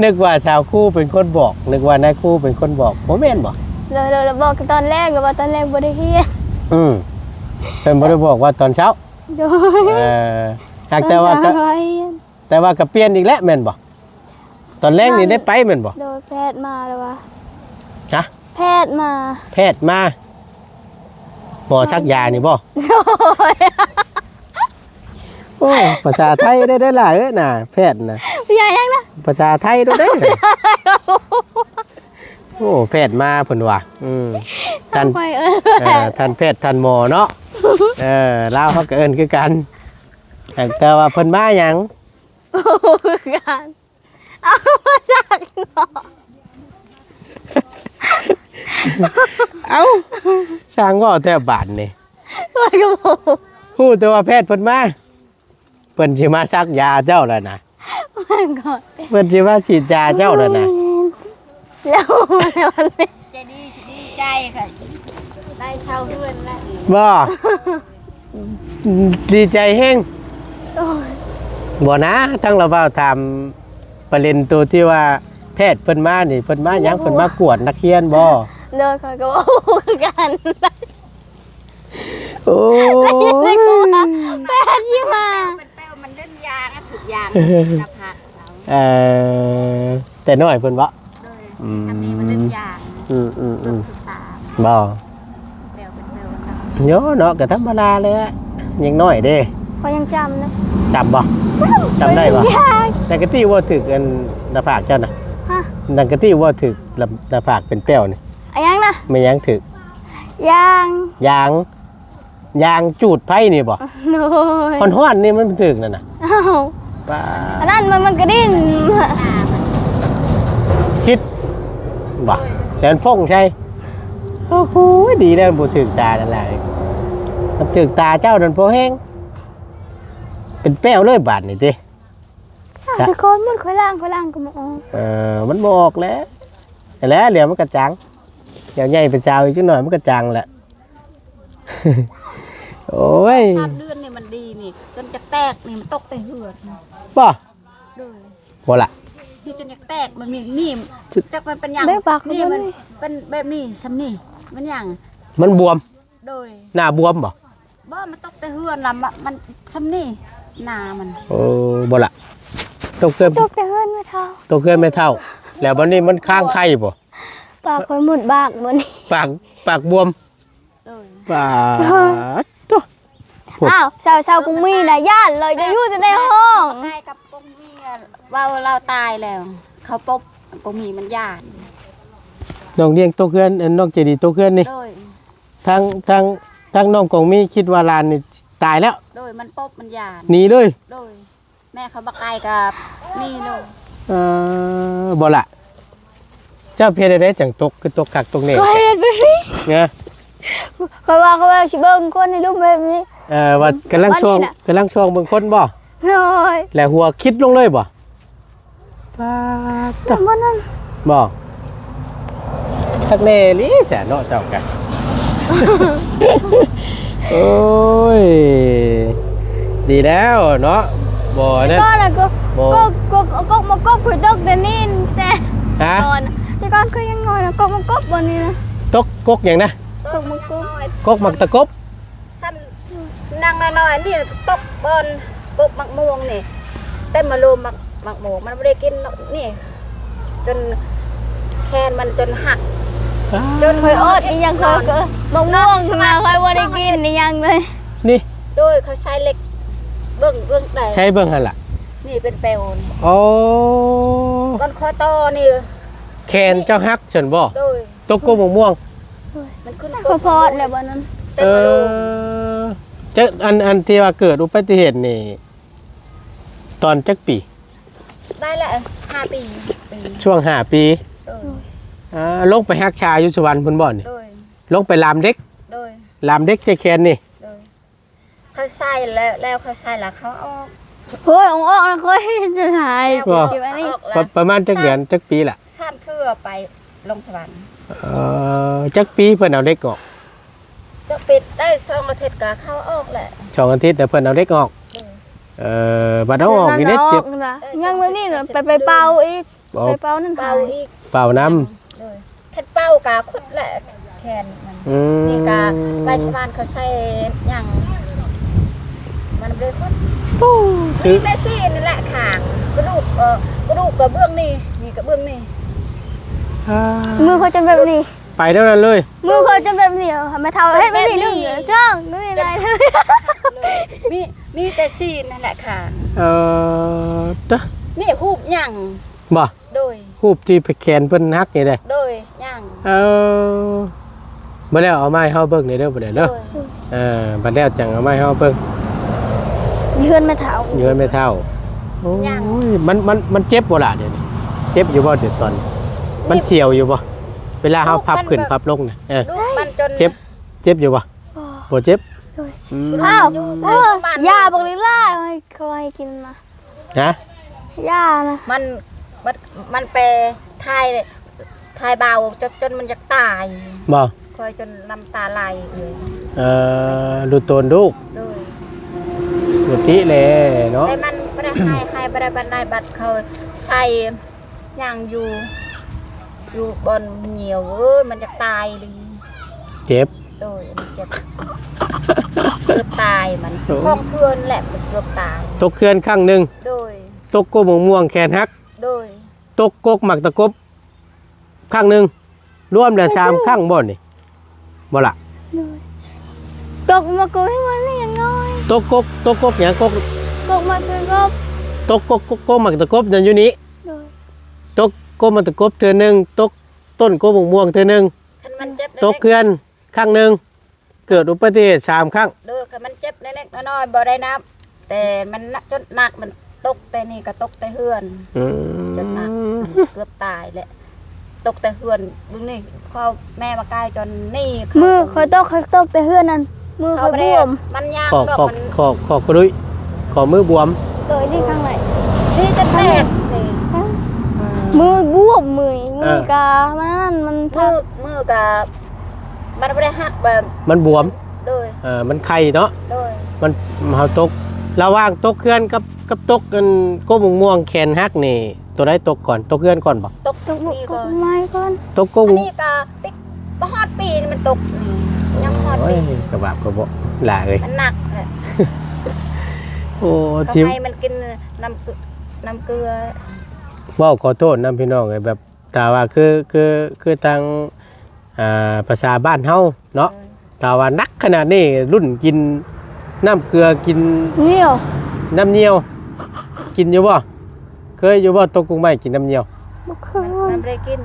ນຶກວ່າສາວຄູເປັນຄົນບອກ ນຶກວ່ານາຍຄູເປັນຄົນບອກ ບໍ່ແມ່ນບໍ່? ແລ້ວ ແລ້ວ ແລ້ວບອກຕອນແລງ ແລ້ວວ່າຕອນແລງບໍ່ໄດ້ຮຽນ. ອືມ ເພິ່ນບໍ່ໄດ້ບອກວ່າຕອນເຊົ້າ. ໂດຍ ເອີ ຫາກແຕ່ວ່າ ຕອນເຊົ້າກໍ ແຕ່ວ່າກໍປ່ຽນອີກແລ້ວແມ່ນບໍ່? ຕອນແລງນີ້ໄດ້ໄປແມ່ນບໍ່? ໂດຍ ແພດມາແລ້ວວ່າ. ຮະ? ແພດມາ ແພດມາ ໝໍສັກຢານີ້ບໍ່? ໂດຍ ໂອ້ຍ ພາສາໄທໄດ້ ໄດ້ຫຼາຍເອີຍນະ ແພດນະ. ພາສາຫຍັງນະ? ພາສາໄທໂດດເດ້. ໂອ້ ແພດມາເພິ່ນວ່າ. ອືມ ທ່ານ ເອີ ທ່ານແພດ ທ່ານໝໍເນາະ. ເອີ ລາວເຮົາກໍເອີ້ນຄືກັນ ແຕ່ວ່າເພິ່ນມາຫຍັງ? ຄືກັນ ເອົາມາສັກເນາະ. ເອົ້າ ຊ່າງເວົ້າແທ້ບາດນີ້. ຂ້ອຍກໍບໍ່ຮູ້ ຮູ້ແຕ່ວ່າແພດເພິ່ນມາ. ເພິ່ນຊິມາສັກຢາເຈົ້າແລ້ວນະ. ມັນກໍ ເພິ່ນຊິມາສີດຢາເຈົ້າແລ້ວນະ. ແລ້ວ ແລ້ວ ໃຈດີຊິດີໃຈ ຂ້ອຍໄດ້ເຊົ່າເຮືອນແລ້ວ. ບໍ່? ດີໃຈແຮງ. ໂອ້ຍ ບໍ່ນະ ທາງລາວບ່າວຖາມປະເດັນໂຕທີ່ວ່າແພດເພິ່ນມານີ້ ເພິ່ນມາຫຍັງ? ເພິ່ນມາກວດນັກຮຽນບໍ່? ໂດຍ ຂ້ອຍກໍບໍ່ຮູ້ຄືກັນ. ໂອ້ຍ ແພດຊິມາ ເປັນແປ້ວ ມັນເດີນຢາງ ຖືກຢາງໜ້າຜາກ. ເອີ ແຕ່ນ້ອຍເພິ່ນເບາະ? ໂດຍ ອືມ ສາມີມັນເດີນຢາງ. ອືມໆໆ ບໍ່ ແປ້ວເປັນແປ້ວເນາະ. ໂຍເນາະ ກໍທຳມະດາແຫຼະ ຍັງນ້ອຍເດ້. ຂ້ອຍຍັງຈຳເນາະ. ຈຳບໍ່? ຈຳ ຈຳໄດ້ບໍ່? ຍັງຢາງ. ນັງກະຕິເວົ້າຖືກອັນໜ້າຜາກເຈົ້ານະ? ຮະ? ນັງກະຕິເວົ້າຖືກ ໜ້າຜາກເປັນແປ້ວນີ້. ອາຫຍັງນະ? ແມ່ນຫຍັງຖືກ? ຢາງ ຢາງ ຢາງຈູດໄຟນີ້ບໍ່? ໂດຍ ຮ້ອນໆນີ້ມັນຖືກນັ້ນນະ. ອ້າວ ປາດ ອັນນັ້ນມັນ ມັນກະດິ້ນ ຊິດ ບໍ່ ແລ້ວມັນຟົ້ງໃສ່. ໂອ້ໂຫ ດີແລ້ວບໍ່ຖືກຕານັ້ນແຫຼະ ມັນຖືກຕາເຈົ້ານັ້ນພໍແຮງ ເປັນແປ້ວເລີຍບາດນີ້ຕິ. ອ້າວ ສະ ແຕ່ກ່ອນມັນຂ້ອຍລ້າງ ຂ້ອຍລ້າງກໍບໍ່ອອກ. ເອີ ມັນບໍ່ອອກແຫຼະ ແລ້ວ ດຽວມັນກະຈາງ ດຽວໃຫຍ່ເປັນສາວອີກຈັກໜ້ອຍມັນກະຈາງແຫຼະ. ໂອ້ຍ ສອງສາມເດືອນນີ້ມັນດີນີ້ ຈົນຈະແຕກນີ້ ມັນຕົກແຕ່ເຮືອນ. ບໍ່? ໂດຍ ບໍ່ລະ ນີ້ຈົນຈະແຕກ ມັນມີນີ້ ຈະ ຈັກມັນເປັນຫຍັງ ແບບປາກ ນີ້ມັນ ມັນເປັນແບບນີ້ ຊ່ຳນີ້ ມັນຫຍັງ ມັນບວມ. ໂດຍ ໜ້າບວມບໍ່? ບໍ່ ມັນຕົກແຕ່ເຮືອນລະ ມັນ ມັນຊ່ຳນີ້ ໜ້າມັນ. ໂອ້ ບໍ່ລະ ຕົກເຮືອນ ຕົກແຕ່ເຮືອນແມ່ເຖົ້າ ຕົກເຮືອນແມ່ເຖົ້າ ແລ້ວບັດນີ້ມັນຄ້າງໄຂ່ບໍ່? ປາກຂ້ອຍໝົດບາກບັດນີ້ ປາກ ປາກບວມ. ໂດຍ ປາດໂທ້ ພຸ້ນ ອ້າວ ສາວ ສາວກຸງມີນະ ຢ້ານເລີຍ ຈະຢູ່ແຕ່ໃນຫ້ອງ ໃກ້ກັບກົງເມຍ ເວົ້າລາວຕາຍແລ້ວ ເຂົາປົບກົງມີມັນຢ້ານ. ນ້ອງລ້ຽງຕົກເຮືອນ ອັນ ນ້ອງເຈດີຕົກເຮືອນນີ້ ໂດຍ ທາງ ທາງ ທາງນ້ອງກົງມີຄິດວ່າຫຼານນີ້ຕາຍແລ້ວ ໂດຍ ມັນປົບມັນຢ້ານ ໜີເລີຍ ໂດຍ. ແມ່ເຂົາບໍ່ໄກກໍນີ້ໂລດ. ເອີ ບໍ່ລະ ເຈົ້າເຮັດແນວໃດຈັ່ງຕົກ ຄືຕົກຄັກຕົກແນ່? ຂ້ອຍເຮັດແບບນີ້ ນະ ຂ້ອຍວ່າ ຂ້ອຍວ່າຊິເບິ່ງຄົນໃນລຸ່ມແບບນີ້ ເອີ ວ່າກຳລັງຊ່ອງ ກຳລັງຊ່ອງເບິ່ງຄົນບໍ່? ໂດຍ ແລ້ວຫົວຄິດລົງເລີຍບໍ່? ປາດ ປະມານນັ້ນ ບໍ່ ຄັກແນ່ອີ່ຫຼີແຊະເນາະເຈົ້າກະ. ໂອ້ຍ ດີແລ້ວເນາະ ບໍ່ນັ້ນ ແຕ່ກ່ອນນະ ກົກ ບໍ່ ກົກ ກົກ ເອົາກົກມາກົບ ຂ້ອຍຕົກແຕ່ນີ້ແຕ່ ຮະ? ຕອນ ແຕ່ກ່ອນຂ້ອຍຍັງນ້ອຍນະ ກົກມາກົບບ່ອນນີ້ນະ. ຕົກ ກົກຫຍັງນະ? ກົກມາກົບ ກົກໝາກຕະກົບ. ສ່ຳນາງນ້ອຍໆນີ້ຕົກບ່ອນປົກໝາກມ່ວງນີ້ ເຕັມມາໂລມໝາກ ໝາກມ່ວງ ມັນບໍ່ໄດ້ກິນເນາະນີ້ ຈົນແຂນມັນຈົນຫັກ ອ້າ ຈົນຂ້ອຍອອດອີ່ຫຍັງ ຂ້ອຍກໍໝາກມ່ວງນະ ຂ້ອຍບໍ່ໄດ້ກິນອີ່ຫຍັງເລີຍນີ້. ໂດຍ ເຂົາໃສ່ເຫຼັກ ເບິ່ງ ເບິ່ງໄດ້ ໃສ່ເບິ່ງຫັ້ນລະ ນີ້ເປັນແປວນີ້. ໂອ້ ບ່ອນຂໍ້ຕໍ່ນີ້ ແຂນເຈົ້າຫັກຊັ້ນບໍ່? ໂດຍ ຕົກກົກໝາກມ່ວງ ມັນຂຶ້ນ ເຂົາພອດແລ້ວບໍ່ນັ້ນ. ເອີ ເຈົ້າ ອັນ ອັນທີ່ວ່າເກີດອຸບັດຕິເຫດນີ້ ຕອນຈັກປີ? ໄດ້ລະຫ້າປີ ປີ ຊ່ວງຫ້າປີ. ໂດຍ ອ່າ ລົງໄປຮັກສາຢູ່ສະຫວັນພຸ້ນບໍ່ນີ້? ໂດຍ ລົງໄປລາມເຫຼັກ. ໂດຍ ລາມເຫຼັກໃສ່ແຂນນີ້. ໂດຍ ເຂົາໃສ່ແລ້ວ ແລ້ວເຂົາໃສ່ແລ້ວເຂົາອອກ. ໂອ້ຍ ອອກ ອອກນະ ຂ້ອຍຈະຫາຍ ແລ້ວກໍ ປະ ປະມານຈັກເດືອນ ສາມ ຈັກປີລະ? ສາມເທື່ອໄປລົງສະຫວັນ. ເອີ ຈັກປີເພິ່ນເອົາເຫຼັກອອກ? ຈັກປີໄດ້ ສອງອາທິດກໍເຂົາອອກແຫຼະ ສອງອາທິດແລ້ວເພິ່ນເອົາເຫຼັກອອກ. ໂດຍ ເອີ ບັດເອົາອອກນີ້ເດ້ ເຈັບ ຍັງແບບນີ້ນະ ໄປ ໄປເປົ່າອີກ. ອໍ ໄປເປົ່ານຳ ເປົ່າອີກ ເປົ່ານຳ. ໂດຍ ຄັນເປົ່າກະຄຸດແຫຼະແຂນມັນ. ອືມ ນີ້ກະໄປສະຫວັນເຂົາໃສ່ຫຍັງ ມັນບໍ່ໄດ້ຄຸດ. ໂອ້ ມີແຕ່ຊີ້ນນັ້ນແຫຼະຂ້າງ ກະດູກ ເອີ ກະດູກກະເບື້ອງນີ້ ນີ້ກະເບື້ອງນີ້. ອ່າ ມືຂ້ອຍຈະແບບນີ້ ໄປແນວນັ້ນເລີຍ. ມືຂ້ອຍຈະແບບນີ້ ແມ່ເຖົ້າເຮັດແບບນີ້ໜຶ່ງ ສອງ ນີ້ໄດ້ ມີ ມີແຕ່ຊີ້ນນັ້ນແຫຼະຂ້າງ. ເອີ ຕະ ນີ້ຮູບຫຍັງ ບໍ່? ໂດຍ ຮູບທີ່ແຂນເພິ່ນຫັກນີ້ເດ້. ໂດຍ ຍັງ. ເອີ ບໍ່ແລ້ວເອົາມາໃຫ້ເຮົາເບິ່ງແດ່ເດີ ບໍ່ແລ້ວເດີ. ໂດຍ ເອີ ບັດແລ້ວຈັ່ງເອົາມາໃຫ້ເຮົາເບິ່ງ ຢູ່ເຮືອນແມ່ເຖົ້າ ຢູ່ເຮືອນແມ່ເຖົ້າ. ໂອ້ຍ ຍັງ ມັນ ມັນ ມັນເຈັບບໍ່ລະດຽວນີ້? ເຈັບຢູ່ບໍ່ດຽວຕອນນີ້? ມັນສຽວຢູ່ບໍ່ ເວລາເຮົາພັບຂຶ້ນພັບລົງນະ? ເອີ ເຈັບ ເຈັບຢູ່ບໍ່? ບໍ່ ບໍ່ເຈັບ. ໂດຍ ອືມ ອ້າວ ຢາບັກນີ້ລະ ເຂົາໃຫ້ກິນນະ. ຮະ? ຢານະ ມັນ ມັນ ມັນໄປຖ່າຍ ຖ່າຍເບົາ ຈົນ ຈົນມັນຢາກຕາຍ. ບໍ່? ຂ້ອຍຈົນນ້ຳຕາໄຫຼເລີຍ. ເອີ ດູໂຕນລູກ. ໂດຍ ປົກກະຕິແຫຼະເນາະ ແຕ່ມັນບໍ່ໄດ້ໄຫ້ ໄຫ້ບໍ່ໄດ້ປານໃດ ບັດເຂົາໃສ່ ຍ່າງຢູ່ ຢູ່ບ່ອນຍ່ຽວ ເອີຍ ມັນຢາກຕາຍເລີຍ. ເຈັບ? ໂດຍ ມັນເຈັບ ເກືອບຕາຍມັນ. ໂອ້ ສອງເທື່ອແຫຼະ ເກືອບຕາຍ. ຕົກເຮືອນຄັ້ງໜຶ່ງ. ໂດຍ ຕົກກົກໝາກມ່ວງແຂນຫັກ. ໂດຍ ຕົກກົກໝາກຕະກົບຄັ້ງໜຶ່ງ. ລວມແລ້ວສາມຄັ້ງບໍ່ນີ້? ບໍ່ລະ? ໂດຍ ຕົກໝາກກົກໃຫ້ມັນຍັງນ້ອຍ. ຕົກກົກ ຕົກກົກຫຍັງ? ກົກ ກົກໝາກຕະກົບ. ຕົກກົກ ກົກ ກົກໝາກຕະກົບນັ້ນຢູ່ນີ້. ໂດຍ ຕົກກົກໝາກຕະກົບເທື່ອໜຶ່ງ, ຕົກຕົ້ນກົກໝາກມ່ວງເທື່ອໜຶ່ງ, ຄັນມັນເຈັບ ຕົກເຮືອນຄັ້ງໜຶ່ງ, ເກີດອຸບັດຕິເຫດສາມຄັ້ງ. ໂດຍ ຄັນມັນເຈັບເລັກໆນ້ອຍໆບໍ່ໄດ້ນັບ, ແຕ່ມັນໜັກ ຈົນໜັກ ມັນ ຕົກແຕ່ນີ້ກໍຕົກແຕ່ເຮືອນ ອືມ ຈົນໜັກ ເກືອບຕາຍແຫຼະ. ຕົກແຕ່ເຮືອນເບິ່ງນີ້ ເຂົາແມ່ມາກາຍຈົນນີ້ ມື້ຂ້ອຍຕົກ ຂ້ອຍຕົກແຕ່ເຮືອນນັ້ນ ມືຂ້ອຍບວມ ມັນຍາວ ຂໍ້ ດອກ ຂໍ້ ມັນ ຂໍ້ ຂໍ້ກະດຸຍ ຂໍ້ມືບວມ ໂດຍ ນີ້ຂ້າງໃນ ນີ້ຈະແຕກນີ້ ມືບວມ ມືນີ້ ເອີ ມືນີ້ກະມັນນັ້ນ ມັນ ມື ມືກະ ມັນບໍ່ໄດ້ຫັກແບບ ມັນບວມ ໂດຍ ເອີ ມັນໄຂ່ເນາະ ໂດຍ ມັນ ເຮົາຕົກ ລະຫວ່າງຕົກເຮືອນກັບ ກັບຕົກອັນ ກົກໝາກມ່ວງແຂນຫັກນີ້ ໂຕໃດຕົກກ່ອນ? ຕົກເຮືອນກ່ອນບໍ່? ຕົກ ຕົກ ຕົກໄມ້ກ່ອນ ຕົກກົກ ອັນນີ້ກະຕິກບໍ່ຮອດປີນີ້ມັນຕົກ ຍັງບໍ່ຮອດປີ ໂອ້ຍ ກະບາບກະເບາະຫຼາຍເອີຍ ມັນໜັກແຫຼະ ໂອ້ ກະໃຫ້ມັນກິນນ້ຳ ນ້ຳເກືອ ເວົ້າຂໍໂທດນຳພີ່ນ້ອງເອີຍ ແບບ ຖ້າວ່າຄື ຄື ຄືທາງ ອ່າ ພາສາບ້ານເຮົາເນາະ ເອີ ຖ້າວ່າໜັກຂະໜາດນີ້ ລຸ້ນກິນນ້ຳເກືອ ກິນ ໜຽວ ນ້ຳໜຽວ ກິນຢູ່ບໍ່? ເຄີຍຢູ່ບໍ່? ຕົກກົກໄມ້ກິນນ້ຳໜຽວ ບໍ່ເຄີຍ ມັນ ມັນບໍ່ໄດ້ກິນ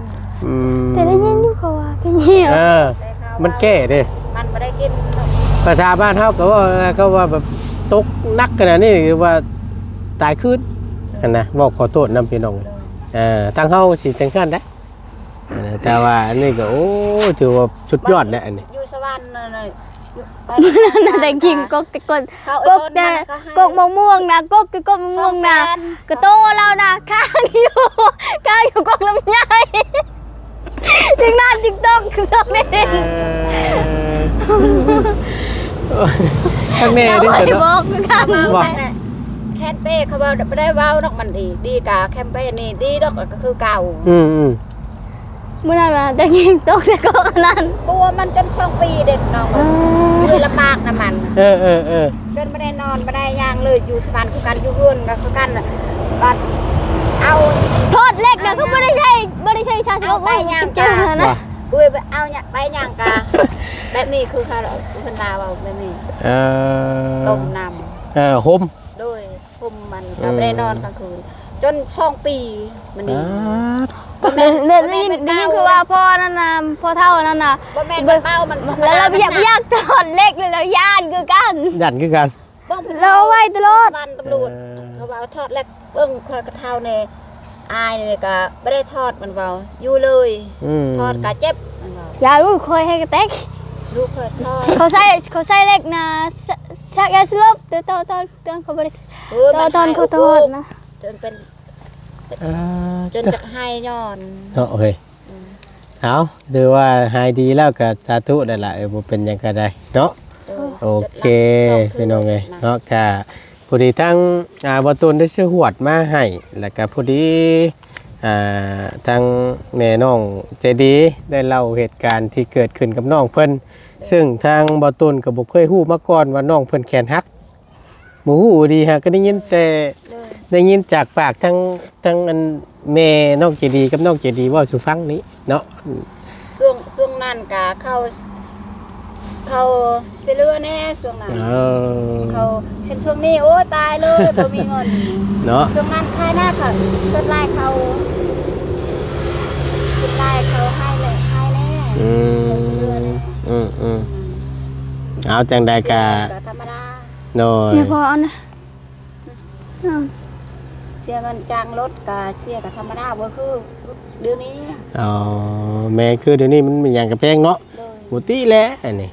ອືມ ແຕ່ໄດ້ຍິນຢູ່ເຂົາວ່າເປັນໜຽວ ເອີ ແຕ່ເຂົາວ່າ ມັນແກ້ເດ້ ມັນບໍ່ໄດ້ກິນ ພາສາບ້ານເຮົາກໍເວົ້າ ເຂົາວ່າແບບຕົກໜັກຂະໜາດນີ້ ຄືວ່າຕາຍຄືນຫັ້ນນະ ເວົ້າຂໍໂທດນຳພີ່ນ້ອງ ໂດຍ ເອີ ທາງເຮົາຊິຈັ່ງຊັ້ນໄດ໋ ເອີ ແຕ່ວ່າອັນນີ້ກໍ ໂອ້ ຖືວ່າສຸດຍອດແຫຼະອັນນີ້ ຢູ່ສະຫວັນນັ້ນນະ ຢູ່ ໄປ ນັ້ນແຫຼະ ໄດ້ກິນກົກແຕ່ກົກ ເຂົາເອີ້ນ ກົກແຕ່ ມັນກໍໃຫ້ ກົກໝາກມ່ວງນະ ກົກແຕ່ກົກໝາກມ່ວງນະ ສອງແສນ ກະໂຕລາວນະ ຄ້າງຢູ່ ຄ້າງຢູ່ກົກລຳໄຍ ຈຶ່ງນັ້ນຈຶ່ງຕົກ ຄືຕົກນີ້ ເອີ ຂ້າງແນ່ເດ້ ເຂົາບໍ່ໄດ້ບອກຄືກັນ ບອກ ແຄມເປເຂົາບໍ່ໄດ້ເວົ້າດອກ ມັນດີ ດີກະແຄມເປນີ້ດີດອກ ກໍຄືເກົ່າ ອືມໆ ມື້ນັ້ນນະ ໄດ້ຍິງຕົກໃສ່ກົກອັນນັ້ນ ຕົວະມັນຈົນສອງປີເດ້ນ້ອງ ເອີ ຢູ່ລຳບາກນຳມັນ ເອີໆໆ ຈົນບໍ່ໄດ້ນອນບໍ່ໄດ້ຫຍັງເລີຍ ຢູ່ສະຫວັນຄືກັນ ຢູ່ເຮືອນກໍຄືກັນ ບັດເອົາ ຖອດເຫຼັກນະ ເອົາ ຄືບໍ່ໄດ້ໃຊ້ ບໍ່ໄດ້ໃຊ້ຊາ ເອົາໄປຫຍັງກະ ເອົາຫຍັງໄປຫຍັງກະ ແບບນີ້ຄືເຂົາ ເພິ່ນລາວເວົ້າແບບນີ້ ເອີ ຕົ້ມນ້ຳ ເອີ ຫົ່ມ ໂດຍ ຫົ່ມມັນ ອືມ ກໍບໍ່ໄດ້ນອນກາງຄືນ ຈົນສອງປີມັນນີ້ ອ່າ ບໍ່ແມ່ນ ໄດ້ ໄດ້ຍິນ ໄດ້ຍິນຄືວ່າພໍ່ນັ້ນນະ ພໍ່ເຖົ້ານັ້ນນະ ບໍ່ແມ່ນມັນເມົາ ມັນທຳມະດາ ແລ້ວລາວຢາກ ມັນໜັກ ຢາກຖອດເຫຼັກ ແລ້ວລາວຢ້ານຄືກັນ ຢ້ານຄືກັນ ລາວເອົາໄວ້ຕະຫຼອດ ບ້ານຕຳຫຼວດ ເອີ ເຂົາວ່າຖອດເຫຼັກ ເບິ່ງຂ້ອຍກະເຖົ້າແດ່ ອາຍນີ້ກະບໍ່ໄດ້ຖອດ ມັນເວົ້າ ຢູ່ເລີຍ ອືມ ຖອດກະເຈັບ ມັນເວົ້າ ຢ່າລູກຂ້ອຍໃຫ້ກະແຕກ ລູກຂ້ອຍຖອດ ເຂົາໃຊ້ ເຂົາໃຊ້ເຫຼັກນະ ສ- ສັກຢາສະຫຼົບ ແຕ່ຕອນ ຕອນ ຕອນເຂົາບໍ່ໄດ້ ເອີ ຕອນ ຕອນເຂົາຖອດນະ ຈົນເປັນ ເອີ ຈົນຈະໄຫ້ຍ້ອນ ເນາະ ໂອເຄ ອືມ ເອົາ ຖືວ່າຫາຍດີແລ້ວກະສາທຸແລ້ວລະ ເອີ ບໍ່ເປັນຫຍັງກະໄດ້ເນາະ ໂດຍ ໂອເຄ ພີ່ນ້ອງເອີຍເນາະ ກະ ພໍດີທາງ ອ່າ ບ່າວຕູນໄດ້ຊື້ຫວດມາໃຫ້ ແລ້ວກະພໍດີ ອ່າ ທາງແມ່ນ້ອງໃຈດີໄດ້ເລົ່າເຫດການທີ່ເກີດຂຶ້ນກັບນ້ອງເພິ່ນ ເຊິ່ງທາງບ່າວຕູນກໍບໍ່ເຄີຍຮູ້ມາກ່ອນວ່ານ້ອງເພິ່ນແຂນຫັກ ບໍ່ຮູ້ດີ ຫາກະໄດ້ຍິນແຕ່ ໂດຍ ໄດ້ຍິນຈາກປາກທາງ ທາງອັນແມ່ນ້ອງໃຈດີກັບນ້ອງໃຈດີເວົ້າສູ່ຟັງນີ້ເນາະ ຊ່ວງ ຊ່ວງນັ້ນກະເຂົາ ເຂົາຊິເຫຼືອແດ່ຊ່ວງນັ້ນ ເອີ ເຂົາ ເຊັ່ນຊ່ວງນີ້ ໂອ້ຍ ຕາຍເລີຍ ບໍ່ມີເງິນເນາະ ຊ່ວງນັ້ນຂາຍໜ້າເຂົາ ສ່ວນຫຼາຍເຂົາ ສ່ວນຫຼາຍເຂົາໃຫ້ແຫຼະ ໃຫ້ແດ່ ອືມ ເຂົາຊິເຫຼືອແດ່ ອືມໆ ເອົາ ຈັ່ງໃດກະ ເສຍເງິນກະທຳມະດາ ໂດຍ ເສຍພໍເອົານະ ອືມ ເສຍເງິນຈ້າງລົດກະເສຍກະທຳມະດາ ບໍ່ຄືດຽວນີ້ ອໍ ແມ່ນ ຄືດຽວນີ້ມັນມີຫຍັງກະແພງເນາະ ໂດຍ ບໍ່ຕິແຫຼະອັນນີ້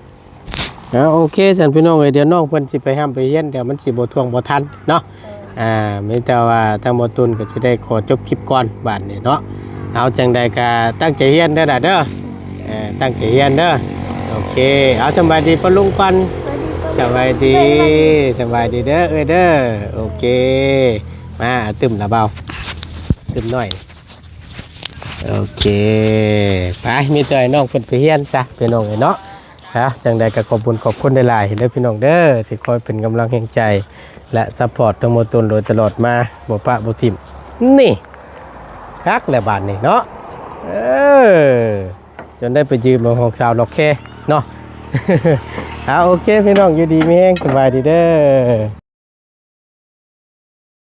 ເອົາ ໂອເຄ ຊັ້ນພີ່ນ້ອງເອີຍ ດຽວນ້ອງເພິ່ນຊິໄປຮ່ຳໄປຮຽນ ດຽວມັນຊິບໍ່ທ່ວງບໍ່ທັນເນາະ ເອີ ອ່າ ມີແຕ່ວ່າທາງບ່າວຕຸນກໍຊິໄດ້ຂໍຈົບຄລິບກ່ອນບາດນີ້ເນາະ ເອົາ ຈັ່ງໃດກໍຕັ້ງໃຈຮຽນເດີຫຼານເດີ ເອີ ຕັ້ງໃຈຮຽນເດີ ໂອເຄ ເອົາ ສະບາຍດີປ້າລຸງກ່ອນ ສະບາຍດີ ສະບາຍດີເດີເອື້ອຍເດີ ໂອເຄ ມາ ຕື່ມລະເບົາ ຕື່ມໜ້ອຍ ໂອເຄ ໄປ ມີແຕ່ໃຫ້ນ້ອງເພິ່ນໄປຮຽນຊະ ພີ່ນ້ອງເອີຍເນາະ ເອົາ ຈັ່ງໃດກໍຂອບບຸນຂອບຄຸນຫຼາຍໆເດີພີ່ນ້ອງເດີ ທີ່ຄອຍເປັນກຳລັງແຮງໃຈ ແລະ ຊັບພອດທັງໝົດຕົນໂດຍຕະຫຼອດມາ ບໍ່ປະບໍ່ຖິ້ມ ນີ້ ຄັກແລ້ວບາດນີ້ເນາະ ເອີ ຈົນໄດ້ໄປຢືມເອົາຂອງສາວດອກແຄເນາະ ເອົາ ໂອເຄ ພີ່ນ້ອງ ຢູ່ດີມີແຮງ ສະບາຍດີເດີ.